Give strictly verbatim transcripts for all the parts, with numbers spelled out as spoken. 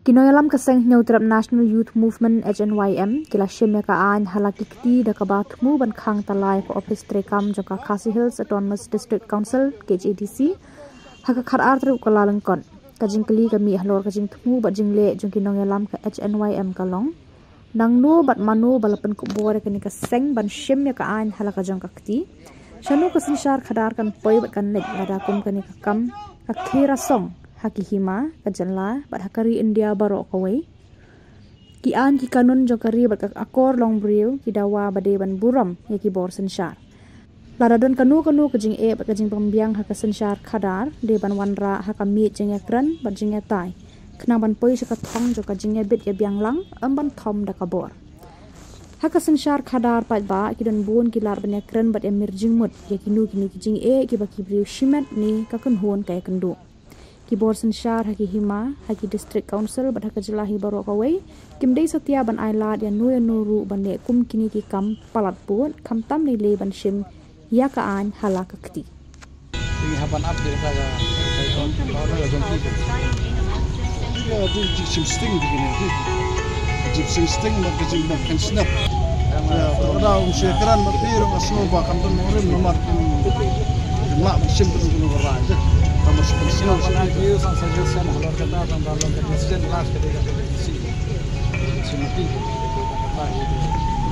Ki nongïalam ka seng Hynñiewtrep National Youth Movement, H N Y M, ki la shim ïa ka aiñ ha la ki kti da kaba thmu ban khang tala ïa ka ophis treikam jong ka Khasi Hills Autonomous District Council, K H A D C, ha ka khatar tarik u Kyllalyngkot. Ka jingkylli ka mih halor ka jingthmu bad jingleh jong ki nongïalam ka H N Y M ka long: Nangno bad mano ba la pynkup bor ïa kane ka seng ban shim ïa ka aiñ ha la ka jong ka kti? Shano ka synshar khadar kan poi bad kan leit lada kum kane ka kam ka khie rasong ha ki hima, ka jylla bad ha ka ri India baroh kawei? Ki aiñ ki kanun jong ka ri bad ka akor longbriew ki dawa ba dei ban burom ïa ki bor synshar. Lada don kano kano ka jingeh bad ka jingpynbiang ha ka synshar khadar, dei ban wanrah ha ka miej jingïakren bad jingïatai, khnang ban poi sha ka thong jong ka jingïabit ïabiang lang, ym ban thom da ka bor. Ha ka synshar khadar paidbah ki don bun ki lad ban ïakren bad ïamir jingmut ïa kino kino ki jingeh kiba ki briew shimet ne ka kynhun ka ïakynduh. Ki bor synshar ha ki hima, ha ki district council bad ha ka jylla hi baroh kawei, kim dei satia ban ai lad ïano ïano ruh ban leh kum kine ki kam palat pud, khamtam lei lei ban shim ïa ka aiñ ha la ka kti. Ïa, dei jingshim sting di kine, dei jingshim sting bad ka jingbam kan snap. Ïa, to da um shakran bad phi ruh nga sngew ba kam don nongrim namar kim, kim lah ban shim kano kano ka rai, je. Namar shim sting. Ban ai views and suggestion halor kata, tang ba long ka decision last ka dei ka dei ka decision. Sumati.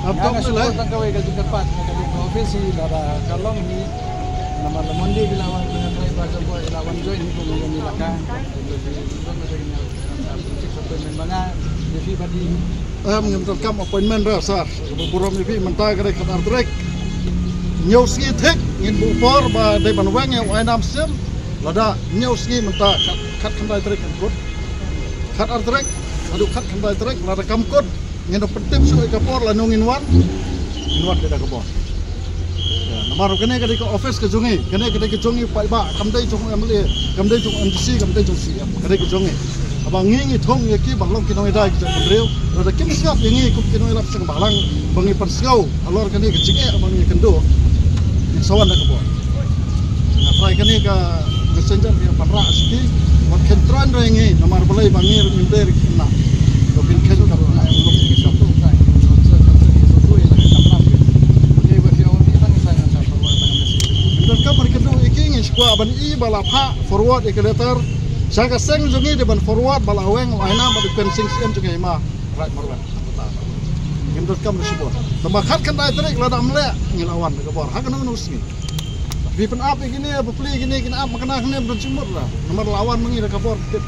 Ap tong nilai. Tang kawei ka jingkyrpad, ka jingkyrpad office hi, lada ka long hi, namar la Monday ki la wan, ka driver jong ka la wan join hi, ko ngi la ka. Em, ngim donkam appointment re sir. Burom ïa phi mynta ka dei khatar tarik. Hynñiew sngi thik ngin buh por ba dei ban weng ïa u ai nam sim. Lada hynñiew sngi mynta khat, khatkhyndai tarik kan kut. Khatar tarik haduh khatkhyndai tarik lada kam kut, ngin da pyntip shuh ïa ka por lano ngin wan. Ngin wan da ka bor. Ïa, namar kane ka dei ka office ka jong ngi, kane ka dei ka jong ngi paidbah, kam dei jong M L A, kam dei jong M D C, kam dei jong C M, ka dei ka jong ngi. Haba ngi ngi thung ïa ki ba long ki nongïada ki jong ka briew, lada kim sngap ïa ngi kum ki nongïalam seng bhalang ba ngi pynsngew halor kane ka jingeh ba ngi ïakynduh, ngin sa wan da ka bor. Nga trai kane ka messenger ki ban rah sha ki, wat khein trai re ngi, namar balei ba ngi ruh ngim dei re ki khynnah. Ba kin khein ka ruh na u lok ki sap. Ngim donkam ban kynduh ïa ki, ngi shu kwah ban i ba la phah forward ïa ka letter sha ka seng jong ngi, dei ban forward ba la weng u ai nam bad u Pen Sing, C M jong ngi ma Raid Marwet. Ngim donkam da shibun. Tang ba khatkhyndai tarik lada ym leh, ngi la wan da ka bor ha kano kano sngi. Phi pynap ïa kine, bapli ïa kine, kin ap ma kane kane, ym don jingmut re. Namar la wan ma ngi da ka bor tip.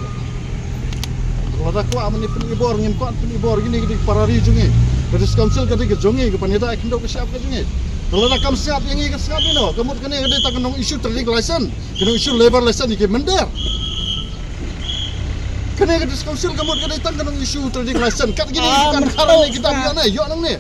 Lada kwah ma ngi pyn-i bor, ngim kwah pyn-i bor, kine ki dei ki para ri jong ngi. Ka District Council ka dei ka jong ngi, ka pynïada ïa ka khyndew ka shyiap ka jong ngi. Te lada kam sngap ïa ngi, ka sngap ïa no. Ka mut kane ka dei tang ka nong issue trading license, ka nong issue labour license ïa ki mynder. Kane ka District Council ka mut ka dei tang ka nong issue trading license. Kat kine ki kan khar ne kita ïa ne, ïoh nangne.